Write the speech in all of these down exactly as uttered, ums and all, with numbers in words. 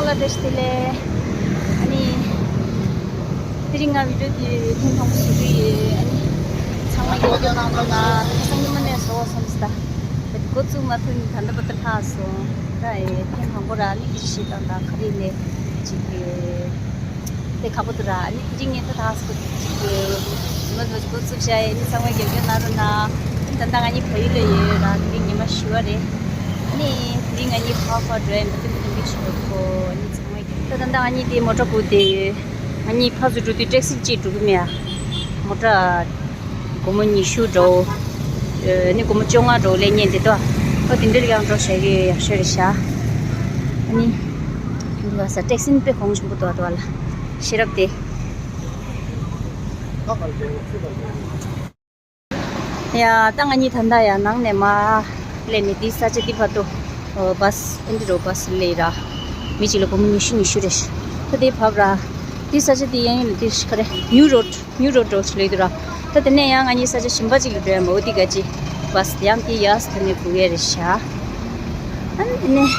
བཀྲ་ཤིས་བདེ་ལེགས། ཨ་ནི། དེ་རིང་ང་བི་ཌིའོ་དེ་ཐེངས་དང་པོ་བཟོ་གི་ཡོད། ཨ་ནི། ཚང་མ་རྒྱབ་སྐྱོར་གནང་རོགས་གནང་། ད་སང་ཉི་མ་ནས་བཟོ་བསམ་སོང་། ད་འགོ་བཙུགས་མ་ཐུབ་ནས་ད་ལྟ་བར་དུ་ལྷག་སོང་། ད་ཨེ་ཐེངས་དང་པོ་ར། ཨ་ནི་དེ་རིང་ཞེ་དྲག་ད་ག་རེ་ནས་ཅིག་ཨེ་དེ་ཁག་པོ་འདུག་ར། ཨ་ནི་དེ་རིང་ངས་ད་ད་སོ་ཅིག་ཨེ་ཉི་མ་འགོ་བཙུགས་བྱ་ཡས། ཨ་ནི་ཚང་མ་རྒྱབ་སྐྱོར་གནང་རོགས་གནང་། ཨ་ནི་ད་ལྟ་ང་གཉིས་བལ་ཡུལ་ལ་ཡོད་ར། དེ་རིང་ཉི་མ་བཞི་པ་རེད། ཨ་ནི་དེ་རིང་ང་གཉིས་ཕར་ཕར་འགྲོ་ཡས་མི་འདུག་མི་འདུག་མི་ཆོག་གོ། ཨ་ནི་ཚང་མ། ད་ད་ལྟ་ང་གཉིས་དེ་མོ་ཊ་སྒུག་བསྡད་ཡོད། ང་གཉིས་ཕར་ཚུར་འགྲོ་དུས་ཊེག་སི་གཅིག་འགྲོ་གི་མེད་ཨ། མོ་ཊ་སྒོར་མོ་ཉི་ཤུ་འདྲ་བོ། ཨ་ནི་སྒོར་མོ་བཅོ་ལྔ་འདྲ་བོ་ལེན་མཁན་དེ་འདུག་ཨ། ཨོ་དེ་འདྲ་ལ་ཡང་འགྲོ་བྱ་གི་ཡག་ཤོས་རེད་ཤག་ཨ་ནི། དེ་འདུག་ས་ཊེག་སི་ནི་དཔེ་གོང་ཆེན་པོ་འདུག་ཨ། འདུག་ཨ་ལ། ཤེས་རབ་དེ། ཡ། ད་ང་གཉིས་ད་ལྟ་ཡ་ནང་ནས་མར་སླེབས་ནས་འདི་ས་ཆ་འདི་བར་དུ་ཨོ་བྷ་སི་ཨེ་འདྲ་བོ་བྷ་སི་སླེབས་ར། མི་གཅིག་ལ་སྒོར་མོ་ཉི་ཤུ་ཉི་ཤུ་རེད། ད་དེ་བབས་ར། འདི་ས་ཆ་འདི་གཡས་གཡོན་ལ་འདི་ག་རེ་ནིའུ་རོ་ཌི་ནིའུ་རོ་ཌི་འདྲ་བོ་ཞིག་སླེབས་འདུག་ར། ད་དེ་ནས་ཡང་ང་གཉིས་ས་ཆ་གཞན་པ་ཅིག་ལ་འགྲོ་ཡ་མ། འོ་འདི་ག་ཅི་བྷ་སི་ཡང་འདི་གཡས་ས་ད་ནས་སྒུག་ཡས་རེད་ཤག་ཨ་ནི་དེ་ནས་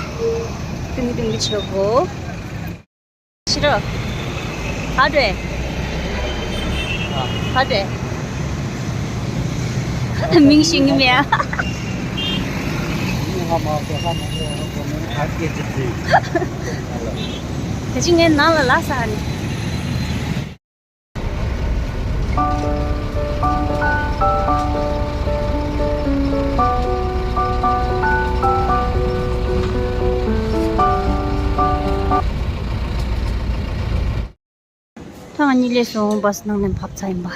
ཏིང་ཏིང་བྱེད་གོ། ཕྱི་རོ། ག་འདྲ། ག་འདྲ། མིང་ཤེས་ཀྱི་མེད་ཨ། ད་ཅི་ངའི་ནང་ལ་ལ་ས་ནི། ད་ང་གཉིས་སླེབས་སོང་། བྷ་སི་ནང་ནས་བབས་ཚར་ཡིན་པ།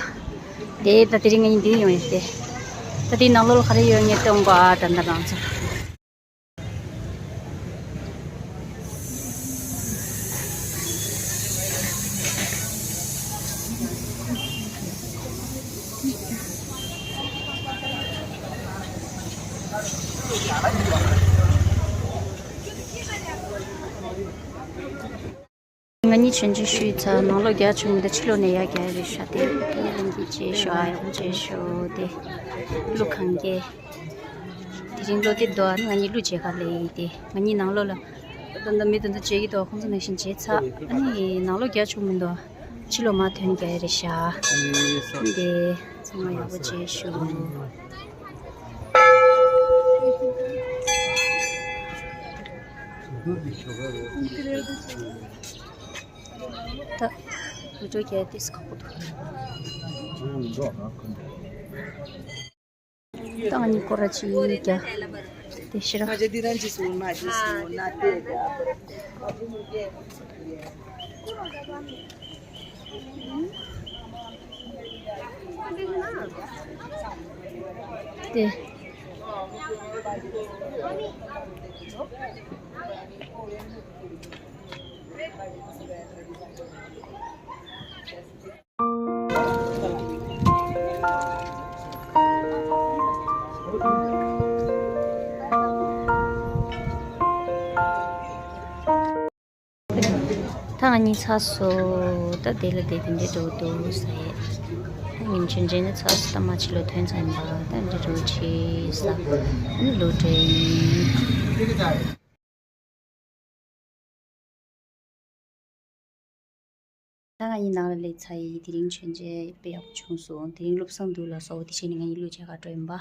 དེ་ད་དེ་རིང་ང་གཉིས་འདིར་ཡོང་ཡོད་དེ། ད་དེའི་ནང་ལོགས་ལ་ག་རེ་ཡོད་ངས་སྟོན་གོ་ཨ། ད་ད་རང་ཚོ། ང་གཉིས་མཆོད་མཇལ་ཞུས་ཚར། ནང་ལོགས་རྒྱག་བྱུང་མི་འདུག་ཕྱི་ལོགས་ནས་ཡར་རྒྱག་རེད་ཤག་དེ་ལྷན་རྒྱས་མཇལ་ཤོག་ཨ། ཡག་པོ་མཇལ་ཤོག་དེ་གླུ་གང་གས། དེ་རིང་གླུ་དེབ་འདུག་ཨ། ང་གཉིས་གླུ་མཇལ་ག་སླེབས་ཡིན་དེ། ང་གཉིས་ནང་ལོགས་ལ་ད་ལྟ་མི་དེ་ཚོ་མཇལ་གྱི་འདུག་ཁོང་ཚོ་ནང་བཞིན་བྱས་ཚར། ཨ་ནི་ནང་ལོགས་རྒྱག་བྱུང་མི་འདུག་ཕྱི་ལོགས་མར་ཐོན་རྒྱག་ཡ་རེད་ཤག་དེ་ཚང་མ་ཡག་པོ་མཇལ་ཤོག་ད་བི་ཌིའོ་རྒྱག་ཡ་ཏོག་ཙམ་ཁག་པོ་འདུག་ད་ང་གཉིས་སྐོར་ར་ཅིག་རྒྱག་དེ་ཕྱིར། དེ། ད་ང་གཉིས་ཚར་སོང་། ད་དེ་ལ་དེ་དེ་འདྲའི་འགྲོ་འདུག་ཟེར། ད་ཉིན་ཆུང་ཆུང་ནས་ཚར་སོང་། ད་མ་ཕྱི་ལོགས་ཐོན་ཚར་ཡིན་པ། ད་འདྲ་འགྲོ་ཆེ་ས། ཨ་ནི་ལོག་འགྲོ་ཡིན། ད་ང་གཉིས་ནང་ལ་སླེབས་ཚར་ཡིན། དེ་རིང་མཆོད་མཇལ་དཔེ་ཡག་པོ་བྱུང་སོང་། དེ་རིང་བློ་བཟང་འདུག་ལ་སོགས་དེ་བྱས་ནས་ང་གཉིས་གླུ་མཇལ་ག་འགྲོ་ཡིན་པ།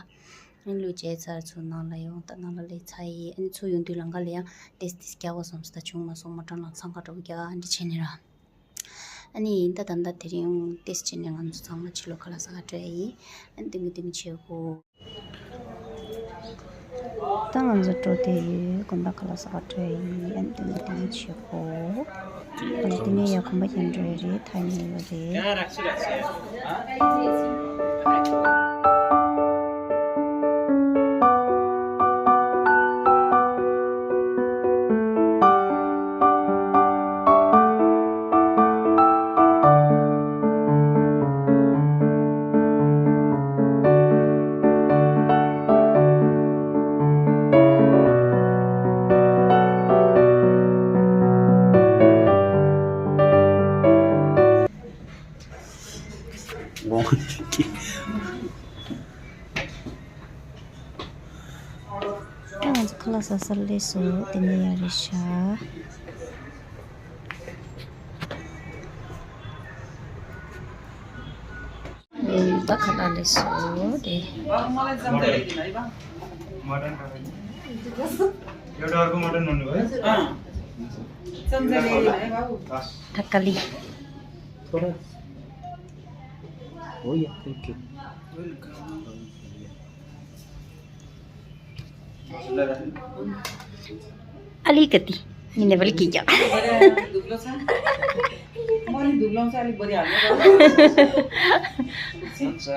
ཨ་ནི་གླུ་མཇལ་ཚར་ཚུར་ནང་ལ་ཡོང་། ད་ནང་ལ་སླེབས་ཚར་ཡིན། ཨ་ནི་ཚུར་ཡོང་དུས་ལམ་ཁ་ལ་ཡང་ཏོག་ཙམ་རྒྱག་དགོས་བསམ་སོང་། ད་བྱུང་མ་སོང་། མོ་ཊ་ནང་འཚང་ཁ་འདྲ་པོ་རྒྱག་ཨ་འདྲ་བྱས་ནས་ར། ཨ་ནི་ཡིན་ད་ད་ལྟ་དེ་རིང་ཏོག་ཙམ་བྱས་ནས་ང་ཚོ་ཚང་མ་ཕྱི་ལོགས་ཁ་ལག་ཟ་ག་འགྲོ་ཡ་ཡིན། ཨ་ནི་ལྡེམ་ལྡེམ་བྱེད་དགོས། ད་ང་ཚོ་འགྲོ་བསྡད་ཡོད། དགོན་པ་ཁ་ལག་ཟ་ག་འགྲོ་ཡ་ཡིན། ཨ་ནི་ལྡེམ་ལྡེམ་བྱེད་དགོས། ཨ་ནི་དེ་ནས་ཡར་དགོན་པ་རྒྱབ་འགྲོ་ཡ་རེད། ཐག་ཉེ་བ་རེད། ད་ང་ཚོ་ཁ་ལག་ཟ་སར་སླེབས་སོང་། དེ་ནས་ཡར་རེད་ཤག་ད་ཁ་ལག་ལས་སོ་དེ། मटन खाना है। एउटा अर्को मटन भन्नुभयो? अँ। सम्झेले बाबु। हस्। थकाली। थोरै। हो या, थ्याङ्क यू। अलिकति। निने पनि के क्या? दुब्लो छ। म नि दुब्लो छ, अलिक बढी हाल्नु। हुन्छ।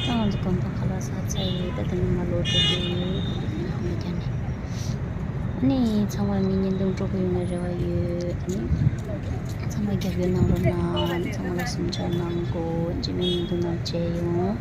ད་ང་ཚོ་དགོན་པ་ཁ་ལག་ཟ་ཚར་ཡོད། ད་ད་ནི་མ་ལོག་འགྲོ་གི་ཡོད། ཨ་ནི་ཚང་མ་ངའི་བརྙན་ཐུང་སྤྲོ་པོ་ཡོང་བའི་རེ་བ་ཡོད། ཨ་ནི་ཚང་མ་རྒྱབ་སྐྱོར་གནང་རོགས་གནང་། ཚང་མ་ལ་གསུང་ཆོས་གནང་དགོས། རྗེས་མའི་བརྙན་ཐུང་ནང་མཇལ་ཡོང་།